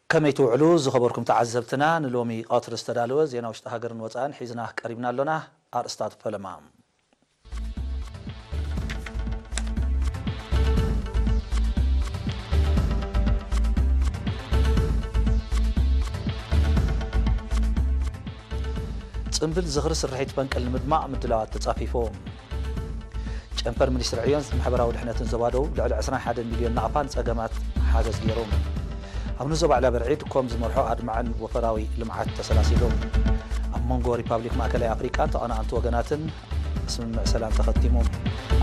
ከመይ ትውዕሉ ዝኸበርኩም ተዓዘብትና፣ ንሎሚ ቀትሪ ዝተዳለወ ዜና ውሽጢ ሃገርን ወጻእን ሒዝና ቀሪብና ኣሎና። ኣርእስታት ፈለማ። ጽምብል ዝኽሪ ስርሒት ፈንቅል ንምድማቕ ምድላዋት ተጻፊፉ። ጨንፈር ሚኒስትሪ ዕዮን ማሕበራዊ ድሕነትን ዞባ ደቡብ ልዕሊ ዕስራን ሓደን ሚልዮን ናቕፋ ንጸገማት ሓገዝ ገይሩ። ኣብ ንዞባ ዕላ በርዒድ ኮም ዝመርሖ ኣድማዕን ወፈራዊ ልምዓት ተሰላሲሉ። ኣብ መንጎ ሪፓብሊክ ማእከላይ ኣፍሪቃን ተቐናቐንቲ ወገናትን ስምምዕ ሰላም ተኸቲሙ።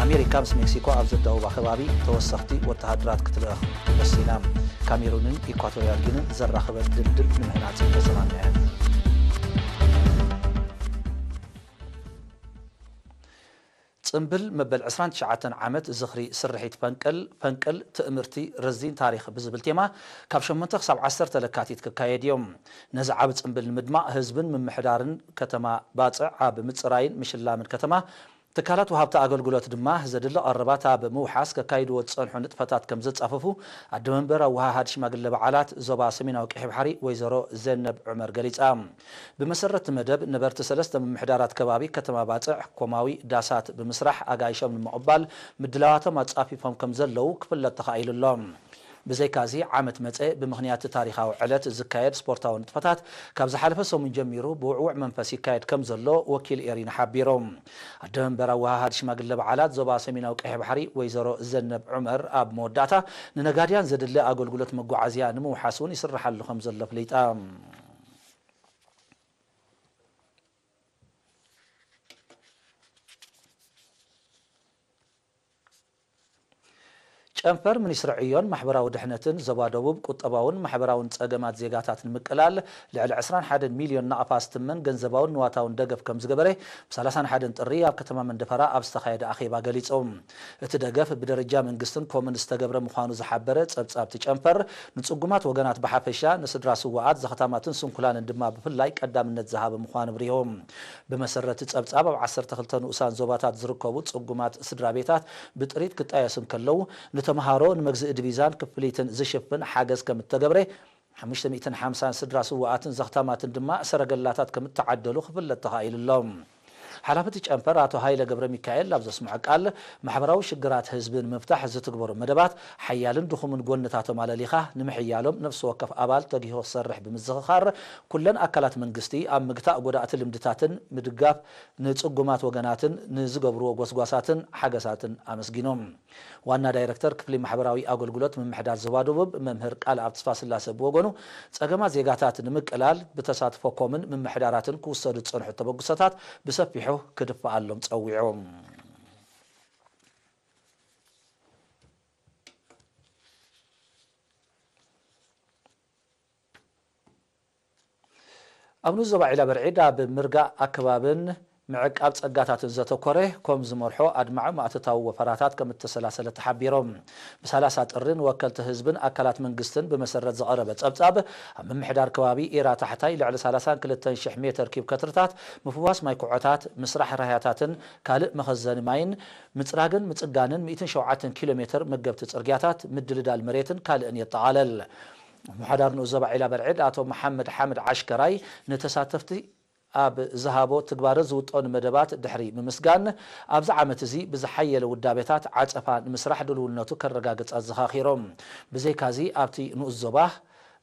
ኣሜሪካ ምስ ሜክሲኮ ኣብ ዘዳውባ ከባቢ ተወሰኽቲ ወተሃደራት ክትልእኽ ወሲና። ካሜሩንን ኢኳቶሪያል ጊንን ዘራኽበ ድልድል ንምህናጽ ተሰማምዐን። ጽምብል መበል ዕስራን ትሽዓተን ዓመት ዝኽሪ ስርሒት ፈንቅል፣ ፈንቅል ትእምርቲ ረዚን ታሪኽ ብዝብል ቴማ ካብ ሸሞንተ ክሳብ ዓሰርተ ለካቲት ክካየድ እዮም። ነዚ ዓቢ ጽምብል ንምድማቕ ህዝብን ምምሕዳርን ከተማ ባጽዕ ኣብ ምጽራይን ምሽላምን ከተማ ትካላት ወሃብቲ ኣገልግሎት ድማ ዘድሊ ቀረባት ኣብ ምውሓስ ከካይድዎ ዝጸንሑ ንጥፈታት ከም ዘጻፈፉ ኣደ መንበር ኣወሃሃዲ ሽማግለ በዓላት ዞባ ሰሜናዊ ቀይሕ ባሕሪ ወይዘሮ ዘነብ ዑመር ገሊጻ። ብመሰረት መደብ ነበርቲ ሰለስተ ምምሕዳራት ከባቢ ከተማ ባጽዕ ኮማዊ ዳሳት ብምስራሕ ኣጋይሾም ንምቕባል ምድላዋቶም ኣጻፊፎም ከም ዘለዉ ክፍለጥ ተኻኢሉ ኣሎ። ብዘይካዚ ዓመት መጸ ብምኽንያት ታሪኻዊ ዕለት ዝካየድ ስፖርታዊ ንጥፈታት ካብ ዝሓለፈ ሰሙን ጀሚሩ ብውዕውዕ መንፈስ ይካየድ ከም ዘሎ ወኪል ኤሪና ሓቢሩ። ኣደ መንበር ኣወሃሃዲ ሽማግለ በዓላት ዞባ ሰሜናዊ ቀይሕ ባሕሪ ወይዘሮ ዘነብ ዑመር ኣብ መወዳእታ ንነጋድያን ዘድሊ ኣገልግሎት መጓዓዝያ ንምውሓስ እውን ይስርሓሉ ከም ዘሎ ኣፍሊጣ። ጨንፈር ሚኒስትሪ ዕዮን ማሕበራዊ ድሕነትን ዞባ ደቡብ ቁጠባውን ማሕበራውን ጸገማት ዜጋታት ንምቅላል ልዕሊ ዕስራን ሓደን ሚልዮን ናቕፋ ዝትመን ገንዘባውን ንዋታውን ደገፍ ከም ዝገበረ ብ ሰላሳን ሓደን ጥሪ ኣብ ከተማ መንደፈራ ኣብ ዝተኻየደ ኣኼባ ገሊጹ። እቲ ደገፍ ብደረጃ መንግስትን ኮምን ዝተገብረ ምዃኑ ዝሓበረ ጸብጻብ እቲ ጨንፈር ንጽጉማት ወገናት ብሓፈሻ፣ ንስድራ ስውኣት፣ ዘኽታማትን ስንኩላንን ድማ ብፍላይ ቀዳምነት ዝሃበ ምዃኑ ኣብሪሁ። ብመሰረት ጸብጻብ ኣብ ዓሰርተ ክልተ ንኡሳን ዞባታት ዝርከቡ ጽጉማት ስድራ ቤታት ብጥሪት ክጣየሱ እንከለዉ፣ ንተምሃሮ ንመግዝኢ ድቪዛን ክፍሊትን ዝሽፍን ሓገዝ ከም እተገብረ፣ ሓሙሽተ ሚእትን ሓምሳን ስድራ ስውኣትን ዘኽታማትን ድማ ሰረገላታት ከም እተዓደሉ ክፍለጥ ተኻኢሉ ኣሎ። ሓላፊ እቲ ጨንፈር ኣቶ ሃይለ ገብረ ሚካኤል ኣብ ዘስምዖ ቃል፣ ማሕበራዊ ሽግራት ህዝቢ ንምፍታሕ ዝትግበሩ መደባት ሓያልን ድኹምን ጎንታቶም ኣለሊኻ ንምሕያሎም ነፍሲ ወከፍ ኣባል ተጊሆ ክሰርሕ ብምዝኽኻር፣ ኩለን ኣካላት መንግስቲ ኣብ ምግታእ ጎዳእቲ ልምድታትን ምድጋፍ ንጽጉማት ወገናትን ንዝገብርዎ ጎስጓሳትን ሓገሳትን ኣመስጊኖም። ዋና ዳይረክተር ክፍሊ ማሕበራዊ ኣገልግሎት ምምሕዳር ዞባ ደቡብ መምህር ቃልኣብ ተስፋስላሰ ብወገኑ፣ ጸገማት ዜጋታት ንምቅላል ብተሳትፎ ኮምን ምምሕዳራትን ክውሰዱ ዝጸንሑ ተበግሶታት ብሰፊሑ ክድፈኣሎም ጸዊዑ። ኣብ ንኡስ ዞባ ዒላ በርዒድ ኣብ ምርጋእ ኣከባብን ምዕቃብ ጸጋታትን ዘተኮረ ኮም ዝመርሖ ኣድማዒ ማእቶታዊ ወፈራታት ከም እተሰላሰለ ተሓቢሮም። ብሳላሳ ጥሪ ንወከልቲ ህዝብን ኣካላት መንግስትን ብመሰረት ዝቐረበ ጸብጻብ፣ ኣብ ምምሕዳር ከባቢ ኤራ ታሕታይ ልዕሊ ሰላሳን ክልተን ሽሕ ሜተር ኪዩብ ከትርታት ምፍዋስ ማይ ኩዖታት፣ ምስራሕ ራህያታትን ካልእ መኸዘኒ ማይን፣ ምጽራግን ምጽጋንን ሚእትን ሸውዓተን ኪሎ ሜተር መገብቲ ጽርግያታት፣ ምድልዳል መሬትን ካልእን የጠቓለል። ምምሕዳር ንኡስ ዞባ ዒላ በርዒድ ኣቶ መሓመድ ሓምድ ዓሽከራይ ንተሳተፍቲ ኣብ ዝሃቦ ትግባረ ዝውጠኑ መደባት ድሕሪ ምምስጋን፣ ኣብዚ ዓመት እዚ ብዝሓየለ ውዳቤታት ዓጸፋ ንምስራሕ ድልውነቱ ከረጋግጽ ኣዘኻኺሮም። ብዘይካዚ ኣብቲ ንኡስ ዞባ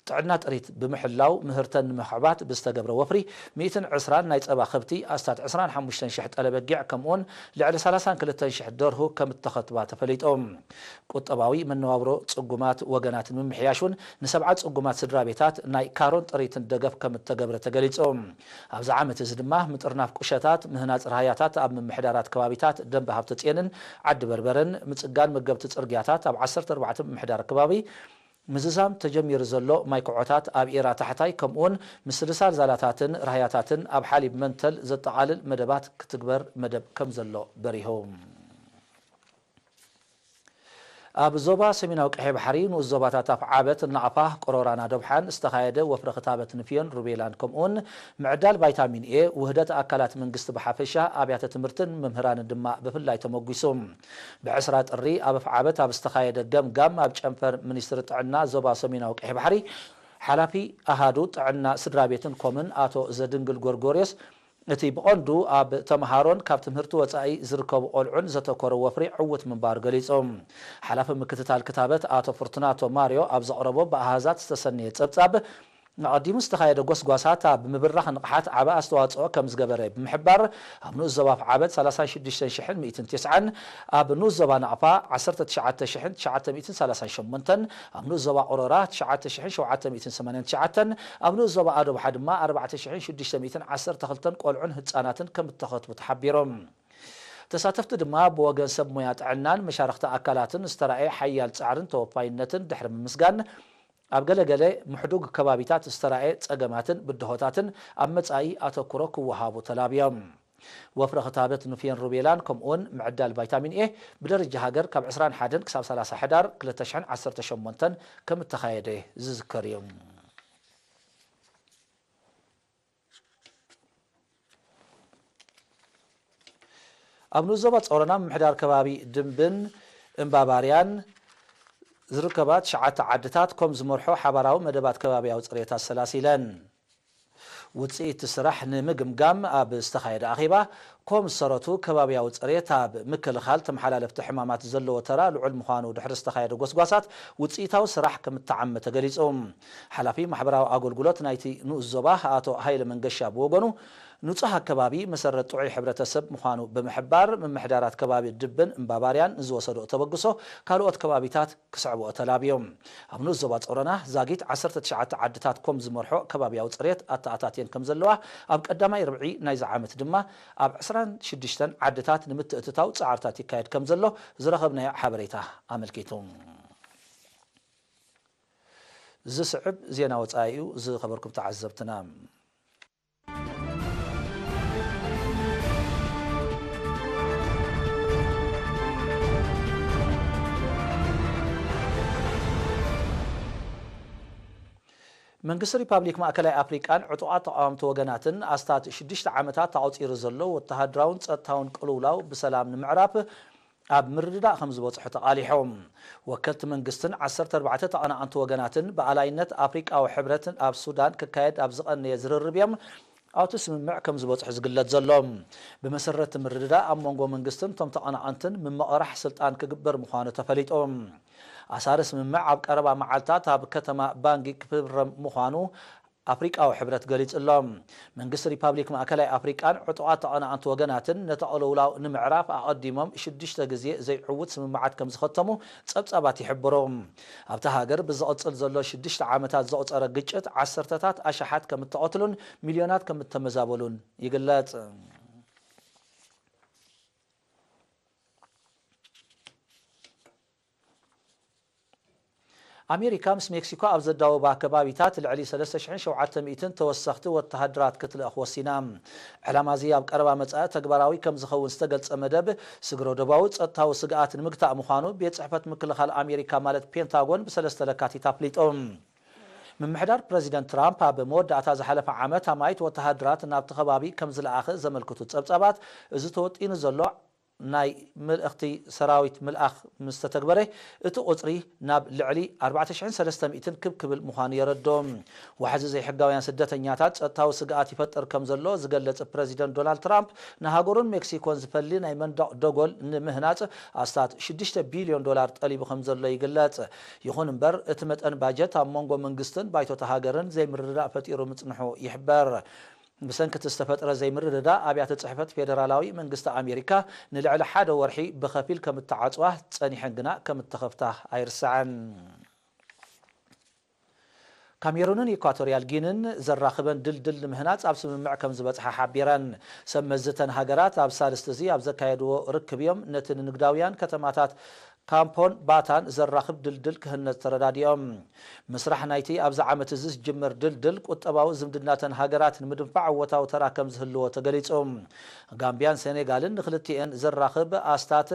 ጥዕና ጥሪት ብምሕላው ምህርተን ንምሕባት ብዝተገብረ ወፍሪ ሚእትን ዕስራን ናይ ጸባ ከብቲ፣ ኣስታት ዕስራን ሓሙሽተን ሽሕ ጠለበጊዕ ከምኡውን ልዕሊ ሰላሳን ክልተን ሽሕ ደርሁ ከም እተኸትባ ተፈሊጡ። ቁጠባዊ መነባብሮ ጽጉማት ወገናት ንምምሕያሽ እውን ንሰብዓ ጽጉማት ስድራ ቤታት ናይ ካሮን ጥሪትን ደገፍ ከም እተገብረ ተገሊጹ። ኣብዚ ዓመት እዚ ድማ ምጥርናፍ ቁሸታት፣ ምህናጽ ራህያታት ኣብ ምምሕዳራት ከባቢታት ደንበ ሃብተጽዮንን ዓዲ በርበረን፣ ምጽጋን መገብቲ ጽርግያታት ኣብ ዓሰርተ ኣርባዕተ ምምሕዳር ከባቢ ምዝዛም ተጀሚሩ ዘሎ ማይ ኩዖታት ኣብ ኤራ ታሕታይ ከምኡውን ምስልሳል ዛላታትን ራህያታትን ኣብ ሓሊብ መንተል ዘጠቓልል መደባት ክትግበር መደብ ከም ዘሎ በሪሁ። ኣብ ዞባ ሰሜናዊ ቀይሕ ባሕሪ ንኡስ ዞባታት ኣፍዓበት፣ ናቕፋ፣ ቆሮራን ኣዶብሓን ዝተኻየደ ወፍሪ ክታበት ንፍዮን ሩቤላን ከምኡውን ምዕዳል ቫይታሚን ኤ ውህደት ኣካላት መንግስቲ ብሓፈሻ ኣብያተ ትምህርትን መምህራንን ድማ ብፍላይ ተመጒሱ። ብዕስራ ጥሪ ኣብ ኣፍዓበት ኣብ ዝተኻየደ ገምጋም ኣብ ጨንፈር ሚኒስትሪ ጥዕና ዞባ ሰሜናዊ ቀይሕ ባሕሪ ሓላፊ ኣሃዱ ጥዕና ስድራ ቤትን ኮምን ኣቶ ዘድንግል ጎርጎርዮስ፣ እቲ ብቐንዱ ኣብ ተምሃሮን ካብ ትምህርቲ ወጻኢ ዝርከቡ ቆልዑን ዘተኮረ ወፍሪ ዕዉት ምንባሩ ገሊጹ። ሓላፊ ምክትታል ክታበት ኣቶ ፍርቱናቶ ማርዮ ኣብ ዘቕረቦ ብኣሃዛት ዝተሰነየ ጸብጻብ፣ ኣቐዲሙ ዝተኻየደ ጎስጓሳት ኣብ ምብራኽ ንቕሓት ዓቢ ኣስተዋጽኦ ከም ዝገበረ ብምሕባር፣ ኣብ ንኡስ ዞባ ዓበት ሰላሳ ሽዱሽተ ሽሕን ሚእትን ተስዓን፣ ኣብ ንኡስ ዞባ ናቕፋ ዓሰርተ ትሽዓተ ሽሕን ትሽዓተ ሚእትን ሰላሳን ሸሞንተን፣ ኣብ ንኡስ ዞባ ኦሮራ ትሽዓተ ሽሕን ሸውዓተ ሚእትን ሰማንያን ትሽዓተን፣ ኣብ ንኡስ ዞባ ኣዶብሓ ድማ ኣርባዕተ ሽሕን ሽዱሽተ ሚእትን ዓሰርተ ክልተን ቆልዑን ህጻናትን ከም እተኸትቡ ተሓቢሩ። ተሳተፍቲ ድማ ብወገን ሰብ ሞያ ጥዕናን መሻርኽቲ ኣካላትን ዝተራእየ ሓያል ጻዕርን ተወፋይነትን ድሕሪ ምምስጋን፣ ኣብ ገለ ገለ ምሕዱግ ከባቢታት ዝተራእየ ጸገማትን ብድሆታትን ኣብ መጻኢ ኣተኩሮ ክወሃቡ ተላብዮም። ወፍሪ ክታበት ኑፊየን ሩቤላን ከምኡውን ምዕዳል ቫይታሚን ኤ ብደረጃ ሃገር ካብ ዕስራን ሓደን ክሳብ ሰላሳ ሕዳር ክልተ ሽሕን ዓሰርተ ሸሞንተን ከም እተኻየደ ዝዝከር እዩ። ኣብ ንኡስ ዞባ ጾሮና ምምሕዳር ከባቢ ድንብን እምባባርያን ዝርከባ ትሽዓተ ዓድታት ኮም ዝመርሖ ሓባራዊ መደባት ከባብያዊ ጽሬት ኣሰላሲለን። ውጽኢት ስራሕ ንምግምጋም ኣብ ዝተኻየደ ኣኼባ፣ ኮም ዝሰረቱ ከባብያዊ ጽሬት ኣብ ምክልኻል ተመሓላለፍቲ ሕማማት ዘለዎ ተራ ልዑል ምዃኑ ድሕሪ ዝተኻየደ ጎስጓሳት ውጽኢታዊ ስራሕ ከም እተዓመ ተገሊጹ። ሓላፊ ማሕበራዊ ኣገልግሎት ናይቲ ንኡስ ዞባ ኣቶ ሃይለ መንገሻ ብወገኑ፣ ንጹህ ኣከባቢ መሰረት ጥዑይ ሕብረተሰብ ምዃኑ ብምሕባር፣ ምምሕዳራት ከባቢ ድብን እምባባርያን ንዝወሰዶ ተበግሶ ካልኦት ከባቢታት ክስዕብኦ ተላብዮም። ኣብ ንኡስ ዞባ ጾሮና ዛጊት ዓሰርተ ትሽዓተ ዓድታት ኮም ዝመርሖ ከባብያዊ ጽሬት ኣተኣታትየን ከም ዘለዋ፣ ኣብ ቀዳማይ ርብዒ ናይዚ ዓመት ድማ ኣብ ዕስራን ሽዱሽተን ዓድታት ንምትእትታው ጻዕርታት ይካየድ ከም ዘሎ ዝረኸብናዮ ሓበሬታ ኣመልኪቱ። ዝስዕብ ዜና ወጻኢ እዩ። ዝኸበርኩም ተዓዘብትና፣ መንግስቲ ሪፓብሊክ ማእከላይ ኣፍሪቃን ዕጡቓት ተቓወምቲ ወገናትን ኣስታት ሽዱሽተ ዓመታት ኣቑጺሩ ዘሎ ወተሃደራውን ጸጥታውን ቅልውላው ብሰላም ንምዕራፍ ኣብ ምርድዳእ ከም ዝበጽሑ ተቓሊሖም። ወከልቲ መንግስትን ዓሰርተ ኣርባዕተ ተቐናቐንቲ ወገናትን ብኣላይነት ኣፍሪቃዊ ሕብረትን ኣብ ሱዳን ክካየድ ኣብ ዝቐነየ ዝርርብ እዮም ኣብቲ ስምምዕ ከም ዝበጽሑ ዝግለጽ ዘሎ። ብመሰረት ምርድዳእ ኣብ መንጎ መንግስትን እቶም ተቐናቐንትን ምምቕራሕ ስልጣን ክግበር ምዃኑ ተፈሊጡ። ኣሳሪ ስምምዕ ኣብ ቀረባ መዓልታት ኣብ ከተማ ባንጊ ክፍረም ምዃኑ ኣፍሪቃዊ ሕብረት ገሊጹ ኣሎ። መንግስቲ ሪፓብሊክ ማእከላይ ኣፍሪቃን ዕጡቓት ተቐናቐንቲ ወገናትን ነቲ ቅልውላው ንምዕራፍ ኣቐዲሞም ሽዱሽተ ግዜ ዘይዕዉት ስምምዓት ከም ዝኸተሙ ጸብጻባት ይሕብሩ። ኣብታ ሃገር ብዝቕጽል ዘሎ ሽዱሽተ ዓመታት ዘቑጸረ ግጭት ዓሰርተታት ኣሽሓት ከም እተቐትሉን ሚልዮናት ከም እተመዛበሉን ይግለጽ። ኣሜሪካ ምስ ሜክሲኮ ኣብ ዘዳወባ ከባቢታት ልዕሊ ሰለስተ ሽሕን ሸውዓተ ሚእትን ተወሰኽቲ ወተሃደራት ክትልእኽ ወሲና። ዕላማ እዚ ኣብ ቀረባ መጻኢ ተግባራዊ ከም ዝኸውን ዝተገልጸ መደብ፣ ስግረ ዶባዊ ጸጥታዊ ስግኣት ንምግታእ ምዃኑ ቤት ጽሕፈት ምክልኻል ኣሜሪካ ማለት ፔንታጎን ብሰለስተ ለካቲት ኣፍሊጡ። ምምሕዳር ፕረዚደንት ትራምፕ ኣብ መወዳእታ ዝሓለፈ ዓመት ኣማኢት ወተሃደራት ናብቲ ከባቢ ከም ዝለኣኸ ዘመልክቱ ጸብጻባት፣ እዚ ተወጢኑ ዘሎ ናይ ምልእኽቲ ሰራዊት ምልኣኽ ምስ ተተግበረ፣ እቲ ቁጽሪ ናብ ልዕሊ ኣርባዕተ ሽሕን ሰለስተ ሚእትን ክብ ክብል ምዃኑ የረድኦ። ዋሕዚ ዘይሕጋውያን ስደተኛታት ጸጥታዊ ስግኣት ይፈጥር ከም ዘሎ ዝገለጸ ፕረዚደንት ዶናልድ ትራምፕ፣ ንሃገሩን ሜክሲኮን ዝፈሊ ናይ መንደቕ ደጎል ንምህናጽ ኣስታት ሽዱሽተ ቢልዮን ዶላር ጠሊቡ ከም ዘሎ ይግለጽ። ይኹን እምበር፣ እቲ መጠን ባጀት ኣብ መንጎ መንግስትን ባይቶታ ሃገርን ዘይምርድዳእ ፈጢሩ ምጽንሑ ይሕበር። ብሰንኪ እቲ ዝተፈጥረ ዘይምርድዳእ፣ ኣብያተ ጽሕፈት ፌደራላዊ መንግስቲ ኣሜሪካ ንልዕሊ ሓደ ወርሒ ብኸፊል ከም እተዓጽዋ ጸኒሐን ግና ከም እተኸፍታ ኣይርሳዕን። ካሜሩንን ኢኳቶርያል ጊንን ዘራኽበን ድልድል ንምህናጽ ኣብ ስምምዕ ከም ዝበጽሓ ሓቢረን። ሰብ መዚ እተን ሃገራት ኣብ ሳልስቲ እዚ ኣብ ዘካየድዎ ርክብ እዮም ነቲ ንንግዳውያን ከተማታት ካምፖን ባታን ዘራኽብ ድልድል ክህነጽ ተረዳዲኦም። ምስራሕ ናይቲ ኣብዚ ዓመት እዚ ዝጅምር ድልድል፣ ቁጠባዊ ዝምድናተን ሃገራት ንምድንፋዕ እወታዊ ተራ ከም ዝህልዎ ተገሊጹ። ጋምቢያን ሴኔጋልን ንክልቲኤን ዘራኽብ ኣስታት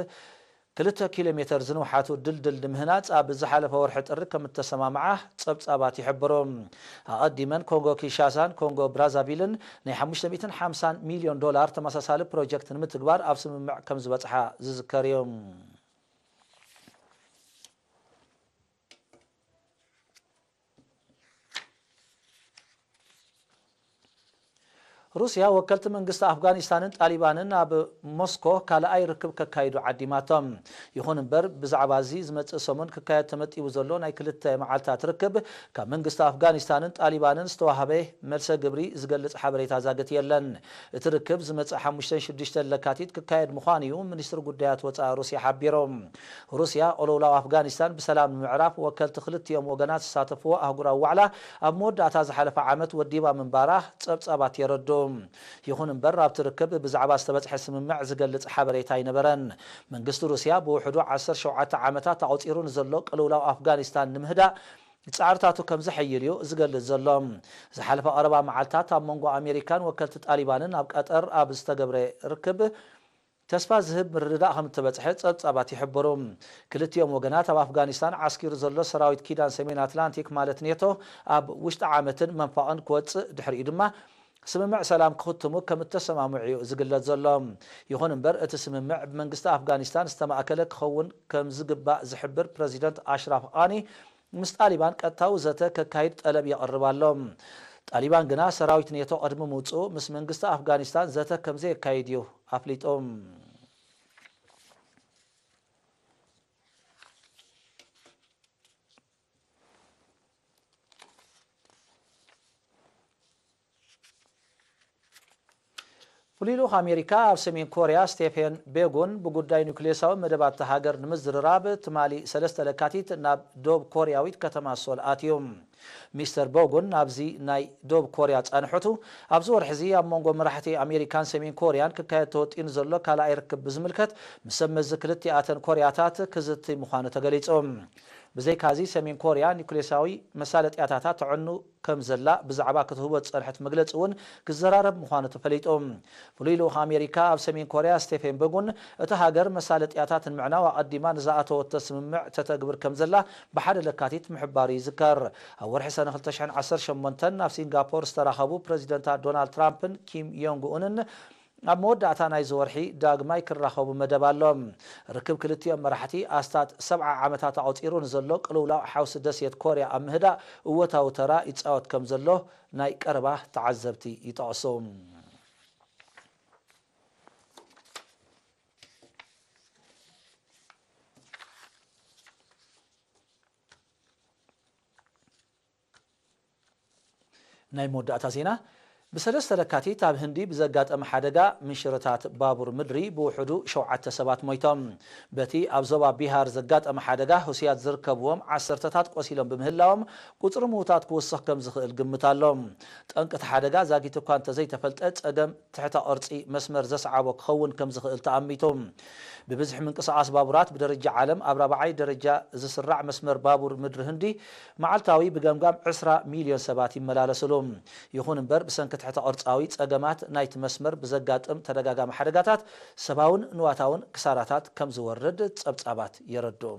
ክልተ ኪሎ ሜተር ዝንውሓቱ ድልድል ንምህናጽ ኣብ ዝሓለፈ ወርሒ ጥሪ ከም እተሰማምዓ ጸብጻባት ይሕብሩ። ኣቐዲመን ኮንጎ ኪንሻሳን ኮንጎ ብራዛቪልን ናይ ሓሙሽተ ሚእትን ሓምሳን ሚልዮን ዶላር ተመሳሳሊ ፕሮጀክት ንምትግባር ኣብ ስምምዕ ከም ዝበጽሓ ዝዝከር እዩ። ሩስያ ወከልቲ መንግስቲ ኣፍጋኒስታንን ጣሊባንን ኣብ ሞስኮ ካልኣይ ርክብ ከካይዱ ዓዲማቶም። ይኹን እምበር፣ ብዛዕባ እዚ ዝመጽእ ሰሙን ክካየድ ተመጢቡ ዘሎ ናይ ክልተ መዓልታት ርክብ ካብ መንግስቲ ኣፍጋኒስታንን ጣሊባንን ዝተዋህበ መልሰ ግብሪ ዝገልጽ ሓበሬታ ዛግት የለን። እቲ ርክብ ዝመጽእ ሓሙሽተን ሽዱሽተን ለካቲት ክካየድ ምዃኑ እዩ ሚኒስትሪ ጉዳያት ወጻኢ ሩስያ ሓቢሩ። ሩስያ ቅልውላው ኣፍጋኒስታን ብሰላም ንምዕራፍ ወከልቲ ክልቲኦም ወገናት ዝሳተፍዎ ኣህጉራዊ ዋዕላ ኣብ መወዳእታ ዝሓለፈ ዓመት ወዲባ ምንባራ ጸብጻባት የረዱ። ይኹን እምበር፣ ኣብቲ ርክብ ብዛዕባ ዝተበጽሐ ስምምዕ ዝገልጽ ሓበሬታ ኣይነበረን። መንግስቲ ሩስያ ብውሕዱ ዓሰርተ ሸውዓተ ዓመታት ኣቑጺሩ ንዘሎ ቅልውላው ኣፍጋኒስታን ንምህዳእ ጻዕርታቱ ከም ዘሐይል እዩ ዝገልጽ ዘሎ። ዝሓለፈ ቀረባ መዓልታት ኣብ መንጎ ኣሜሪካን ወከልቲ ጣሊባንን ኣብ ቀጠር ኣብ ዝተገብረ ርክብ ተስፋ ዝህብ ምርድዳእ ከም እተበጽሐ ጸብጻባት ይሕብሩ። ክልቲኦም ወገናት ኣብ ኣፍጋኒስታን ዓስኪሩ ዘሎ ሰራዊት ኪዳን ሰሜን ኣትላንቲክ ማለት ኔቶ ኣብ ውሽጢ ዓመትን መንፋቕን ክወጽእ ድሕሪኡ ድማ ስምምዕ ሰላም ክኽትሙ ከም እተሰማምዑ እዩ ዝግለጽ ዘሎ። ይኹን እምበር እቲ ስምምዕ ብመንግስቲ ኣፍጋኒስታን ዝተማእከለ ክኸውን ከም ዝግባእ ዝሕብር ፕረዚደንት ኣሽራፍ ቓኒ ምስ ጣሊባን ቀጥታዊ ዘተ ከካይድ ጠለብ የቕርብ ኣሎ። ጣሊባን ግና ሰራዊት ኔቶ ቅድሚ ምውጽኡ ምስ መንግስቲ ኣፍጋኒስታን ዘተ ከም ዘየካይድ እዩ ኣፍሊጡ። ፍሉይ ልኡኽ ኣሜሪካ ኣብ ሰሜን ኮርያ ስቴፈን ቤጉን ብጉዳይ ኑክሌሳዊ መደባት እታ ሃገር ንምዝርራብ ትማሊ ሰለስተ ለካቲት ናብ ዶብ ኮርያዊት ከተማ ሶል ኣትዩ። ሚስተር ቦጉን ናብዚ ናይ ዶብ ኮርያ ጻንሖቱ ኣብዚ ወርሒ እዚ ኣብ መንጎ መራሕቲ ኣሜሪካን ሰሜን ኮርያን ክካየድ ተወጢኑ ዘሎ ካልኣይ ርክብ ብዝምልከት ምስ ሰብ መዚ ክልቲኣተን ኮርያታት ክዝቲ ምዃኑ ተገሊጹ። ብዘይካዚ ሰሜን ኮርያ ኒኩሌሳዊ መሳለጥያታታ ተዕኑ ከም ዘላ ብዛዕባ ክትህቦ ዝጸንሐት መግለጺ እውን ክዘራረብ ምዃኑ ተፈሊጡ። ፍሉይ ልኡኽ ኣሜሪካ ኣብ ሰሜን ኮርያ ስቴፈን በጉን እታ ሃገር መሳለጥያታት ንምዕናው ኣቐዲማ ንዝኣተወቶ ስምምዕ ተተግብር ከም ዘላ ብሓደ ለካቲት ምሕባሩ ይዝከር። ኣብ ወርሒ ሰነ ክልተ ሽሕን ዓሰርተ ሸሞንተን ኣብ ሲንጋፖር ዝተራኸቡ ፕረዚደንታት ዶናልድ ትራምፕን ኪም ዮንግ ኡንን ኣብ መወዳእታ ናይዚ ወርሒ ዳግማይ ክራኸቡ መደብ ኣሎ። ርክብ ክልቲኦም መራሕቲ ኣስታት ሰብዓ ዓመታት ኣቑጺሩ ንዘሎ ቅልውላው ሓውሲ ደሴት ኮርያ ኣብ ምህዳእ እወታዊ ተራ ይጻወት ከም ዘሎ ናይ ቀረባ ተዓዘብቲ ይጠቕሱ። ናይ መወዳእታ ዜና። ብሰለስተ ለካቲት ኣብ ህንዲ ብዘጋጠመ ሓደጋ ምንሽርታት ባቡር ምድሪ ብውሕዱ ሸውዓተ ሰባት ሞይቶም። በቲ ኣብ ዞባ ቢሃር ዘጋጠመ ሓደጋ ህሱያት ዝርከብዎም ዓሰርተታት ቆሲሎም ብምህላዎም ቁጽሪ ምዉታት ክውስኽ ከም ዝኽእል ግምት ኣሎ። ጠንቂ እቲ ሓደጋ ዛጊት እኳ እንተዘይተፈልጠ ጸገም ትሕተ ቅርጺ መስመር ዘስዓቦ ክኸውን ከም ዝኽእል ተኣሚቱ። ብብዝሒ ምንቅስቓስ ባቡራት ብደረጃ ዓለም ኣብ ራብዓይ ደረጃ ዝስራዕ መስመር ባቡር ምድሪ ህንዲ መዓልታዊ ብገምጋም ዕስራ ሚልዮን ሰባት ይመላለስሉ። ይኹን እምበር ብሰንኪ ትሕተ ቅርጻዊ ጸገማት ናይቲ መስመር ብዘጋጥም ተደጋጋሚ ሓደጋታት ሰባውን ንዋታውን ክሳራታት ከም ዝወርድ ጸብጻባት የረድኡ።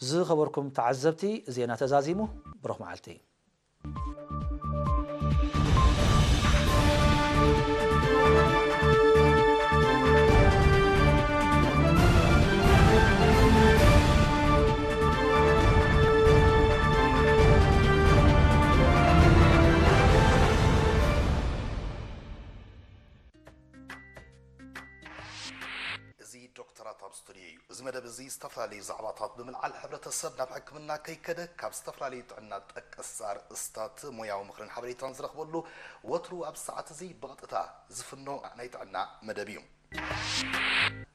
ዝኸበርኩም ተዓዘብቲ፣ ዜና ተዛዚሙ። ብሩኽ መዓልቲ። እዚ ዶክተራት ኣብ ስቱድዮ እዩ። እዚ መደብ እዚ ዝተፈላለዩ ዛዕባታት ብምልዓል ሕብረተሰብ ናብ ሕክምና ከይከደ ካብ ዝተፈላለዩ ጥዕና ጠቀስ ኣርእስታት ሞያዊ ምኽርን ሓበሬታን ዝረኽበሉ ወትሩ ኣብ ሰዓት እዚ ብቐጥታ ዝፍኖ ናይ ጥዕና መደብ እዩ።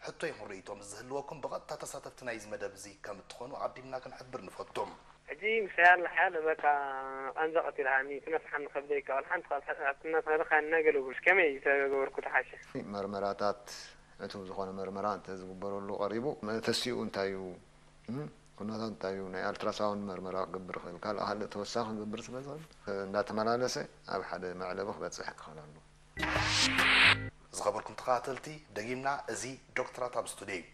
ሕቶ ይኹን ርእይቶ ምስ ዝህልወኩም ብቐጥታ ተሳተፍቲ ናይዚ መደብ እዚ ከም እትኾኑ ኣቐዲምና ክንሕብር ንፈቱ። ሕጂ ምሳይ ኣላ ሓያለ በቃ ቃንዛ ቀቲልሃኒ፣ ትነፍሓኒ ከብደይ፣ ካብ ሓንቲ ካብ ሓ-፣ ትነፍሕ ኢልካ ናይ ገለ ጉርሽ ከመይ ተገበርኩ ተሓሸ? መርመራታት ዕቱብ ዝኾነ መርመራ እንተ ዝግበረሉ ቀሪቡ፣ መተሲኡ እንታይ እዩ? እም? ኩነታት እንታይ እዩ? ናይ ኣልትራሳውንድ መርመራ ክገብር ይኽእል፣ ካልእ ካልእ ተወሳኺ ክገብር ስለ ዝኽእል፣ እንዳተመላለሰ ኣብ ሓደ መዕለቢ ክበጽሕ ክኽእል ኣለዎ። ዝኸበርኩም ተኸታተልቲ፣ ደጊምና እዚ ዶክተራት ኣብ ስቱድዮ እዩ።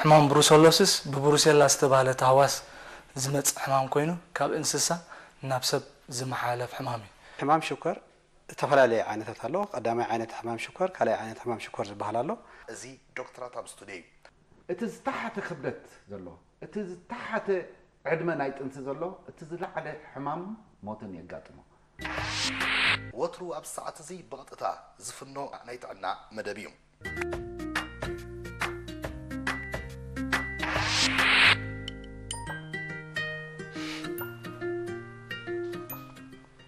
ሕማም ብሩሰሎሲስ ብብሩሴላ ዝተባህለ ታህዋስ ዝመጽእ ሕማም ኮይኑ፣ ካብ እንስሳ ናብ ሰብ ዝመሓላለፍ ሕማም እዩ። ሕማም ሽኮር ዝተፈላለዩ ዓይነታት ኣሎ። ቀዳማይ ዓይነት ሕማም ሽኮር፣ ካልኣይ ዓይነት ሕማም ሽኮር ዝበሃል ኣሎ። እዚ ዶክተራት ኣብ ስቱድዮ እዩ። እቲ ዝተሓተ ክብደት ዘሎ፣ እቲ ዝተሓተ ዕድመ ናይ ጥንሲ ዘሎ፣ እቲ ዝለዓለ ሕማም ሞትን የጋጥሞ። ወትሩ ኣብ ሰዓት እዚ ብቐጥታ ዝፍኖ ናይ ጥዕና መደብ እዩ።